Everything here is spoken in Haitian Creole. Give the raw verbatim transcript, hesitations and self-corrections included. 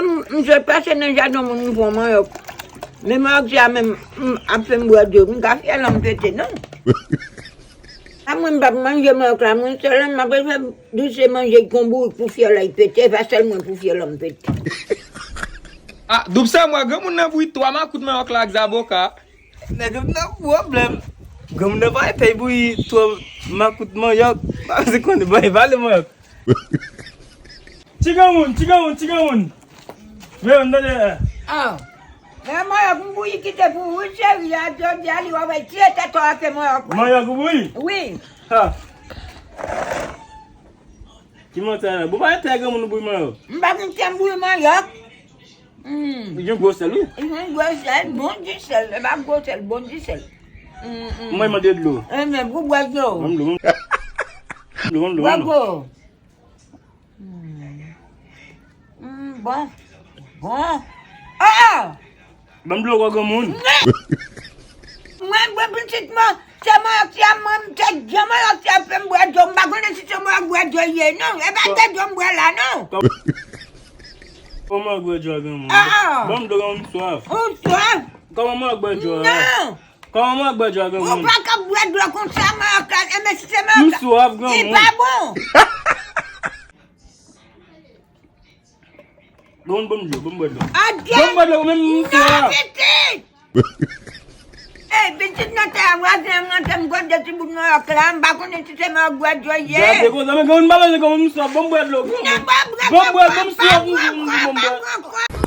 M, m sot pase nan jaden moun, m pran manyòk. Men manyòk sa menm, m ap fè m bwè dlo, m ka fyèl an m pete, non. A mwen, m p ap manje manyòk la, mwen sèlman m ap fè douse manje konbourik pou fyèl la pete, e pa sèl mwen pou fyèl an m pete. Ah, Doub, sa m wè granmoun nan bouyi twa makout manyòk la ak zaboka. Nèg yo nan pwoblèm. Granmoun nan pa fè bouyi twò makout manyòk. Pa se konnen bay vale manyòk. Ti granmoun, ti granmoun, ti granmoun. Men, m tande. Ah. Men manyòk m bouyi kite pou ou, wi, cheri, a jodi a li wè wè tiye tèt ou ap fè manyòk. Manyòk ou bouyi? Wi. Ha. Ki mantè la? Bon, pa tè granmoun ou bouyi manyòk. M pa gen tè m bouyi manyòk. Hmm. Li gen gwo sèl, wi. Li gen gwo sèl, bon di sèl. E pa gwo sèl, bon di sèl. Hmm, hmm. Mwen mande dlo. E men, pou bwè dlo. Ban m dlo, ban m dlo, ban m dlo, ban m dlo. Bwè dlo. Hmm. Hmm, bon. Bon. Ah! Ban m dlo, gwo granmoun. Mwen, mwen, pitit mwen, se manyòk ti a, mwen, m te gen manyòk ti a fè m bwè dlo, m pa konnen si se manyòk bwè dlo ye, non. E pa se dlo m bwè la, non. Kòman bwè dlo a, granmoun? Ah, ah. Ban m dlo, granmoun, m swaf. Ou swaf? Kòman manyòk bwè dlo a? Non. Kòman manyòk bwè dlo a, granmoun? Ou pa ka bwè dlo konsa, manyòk la. E men si se manyòk la, m swaf, granmoun. Li pa bon. Bon, bon dlo, bon bwè dlo. Adye! Bon bwè dlo, ou menm, m swaf. Non, pitit! Ey, pitit nan tè a, vwazen an rantre m gode ti bout manyòk la, m pa konnen si se manyòk bwè dlo ye. Gade konsa, men granmoun pa bezwen granmoun, m swaf, bon bwè dlo. Bon bwè, bon m swaf, m bon bwè.